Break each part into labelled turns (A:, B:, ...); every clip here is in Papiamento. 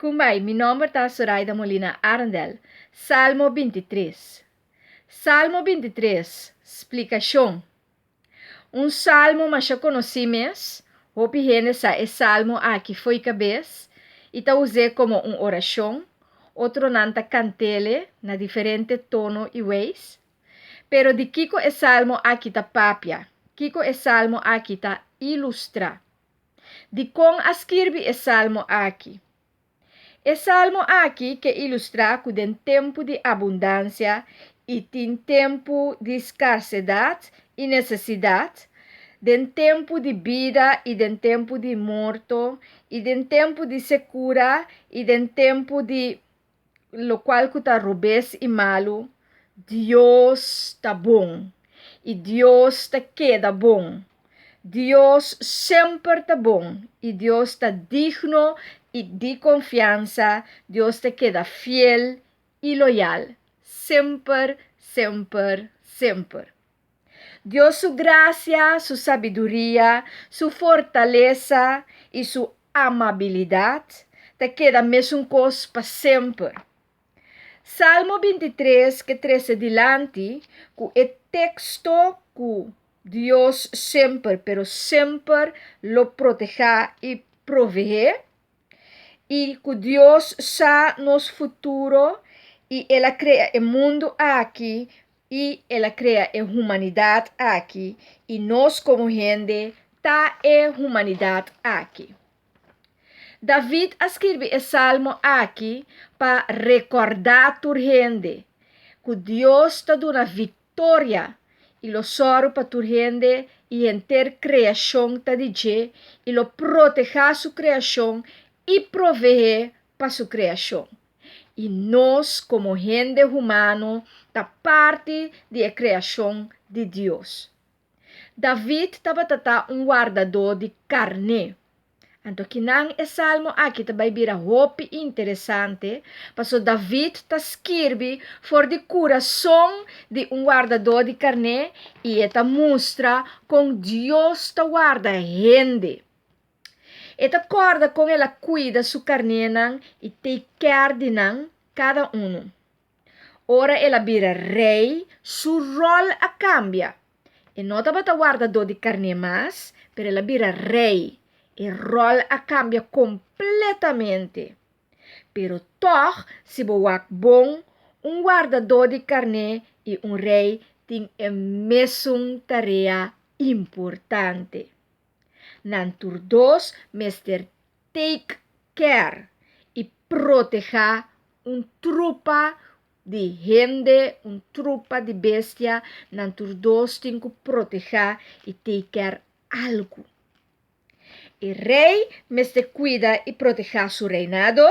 A: Kumbai, mi nomber ta Soraida Molina Arendel. Salmo 23. Salmo 23, splikashon. Un salmo masha konosí mes, hopi hende sa e salmo aki fo'i kabes i ta us'é komo un orashon, otronan ta kant'é na diferente tono i weis. Pero di kiko e salmo aki ta papia? Kiko e salmo aki ta ilustrá? Di kon a skirbi e salmo aki? E salmo aki ke ilustrá ku den tempu di abundansia i tin tempu di skarsedat i nesesidat, den tempu di bida i den tempu di morto, i den tempu di sekura i den tempu di lokual ku ta robes i malu, Dios ta bon i Dios ta keda bon. Dios semper ta bon i Dios ta digno i di konfiansa, Dios ta keda fiel i loyal, semper, semper, semper. Dios su grasia, su sabiduria, su fortalesa i su amabilidat ta keda mesun kos pa semper. Salmo 23 ke trese dilanti ku e teksto ku Dios semper, pero semper lo protehá i proveé, i ku Dios sa nos futuro i el a krea e mundu aki i el a krea e humanidat aki i nos komo hende ta e humanidat aki. David a skirbi e salmo aki pa rekordá tur hende ku Dios ta duna viktoria i lo sòru pa tur hende i henter kreashon ta di dje i lo protehá su kreashon i proveé pa su kreashon. I nos komo hende humano ta parti di e kreashon di Dios. David tabata ta un wardadó di karné. Anto kinan e salmo aki ta bai bira hopi interesante, paso David ta skirbi for di kurason di un wardadó di karné i e ta mustra kon Dios ta warda hende. E ta kòrda kon el a kuida su karnénan i take care di nan kada unu. Ora el a bira rei, su ròl a kambia. E no tabata wardadó di karné mas, pero el a bira rei. E ròl a kambia kompletamente. Pero tòg, si bo wak bon, un wardadó di karné i un rei tin e mesun tarea importante. Nan tur dos mester take care i protehá un trupa di hende, un trupa di bestia, nan tur dos tin ku protehá i take care algu. E rei mester kuida i protehá su reinado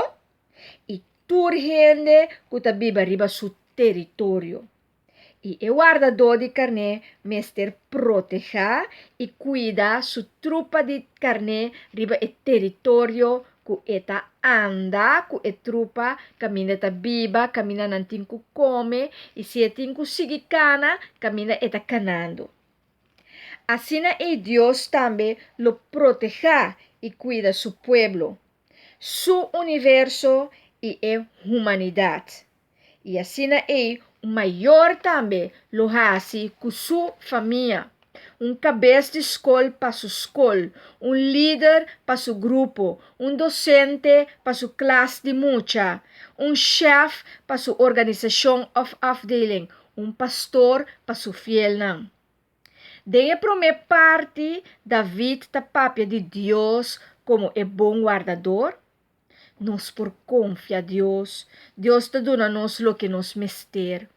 A: i tur hende ku ta biba riba su teritorio. I e wardadó di karné mester protehá i kuida su trupa di karné riba e teritorio ku e ta anda ku e trupa, kaminda e ta biba, kaminda nan tin ku kome i si e tin ku sigui kana, kaminda e ta kanando. Asina ei Dios tambe lo protehá i kuida su pueblo, su universo i e humanidat. I asina ei un mayor tambe lo hasi ku su famia, un kabes di skol pa su skol, un lider pa su grupo, un dosente pa su klas di mucha, un shèf pa su organisashon òf afdeling, un pastor pa su fielnan. Den e promé parti David ta papia di Dios komo e bon wardador. Nos por konfia Dios. Dios ta duna nos loke nos mester.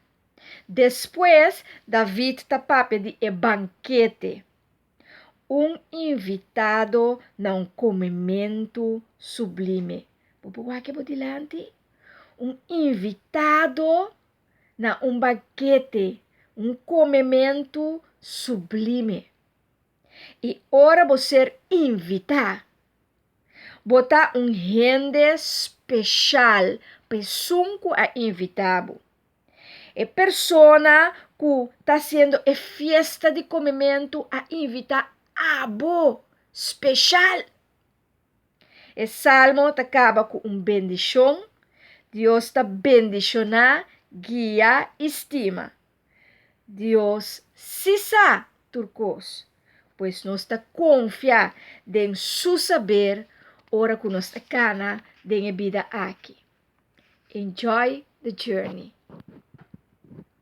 A: Despues, David ta papia di e bankete. Un invitado na un komementu sublime. Bo por wak bo dilanti? Un invitado na un bankete, un komementu sublime. I ora bo ser invitá, Bo ta un hende speshal pa esun ku a invitá bo. E persona ku ta hasiendo e fiesta di komementu a invitá abo speshal. E salmo ta kaba ku un bendishon. Dios ta bendishoná, guia i stima. Dios sí sa tur kos, pues nos ta konfia den su saber ora ku nos ta kana den e bida aki. Enjoy the journey.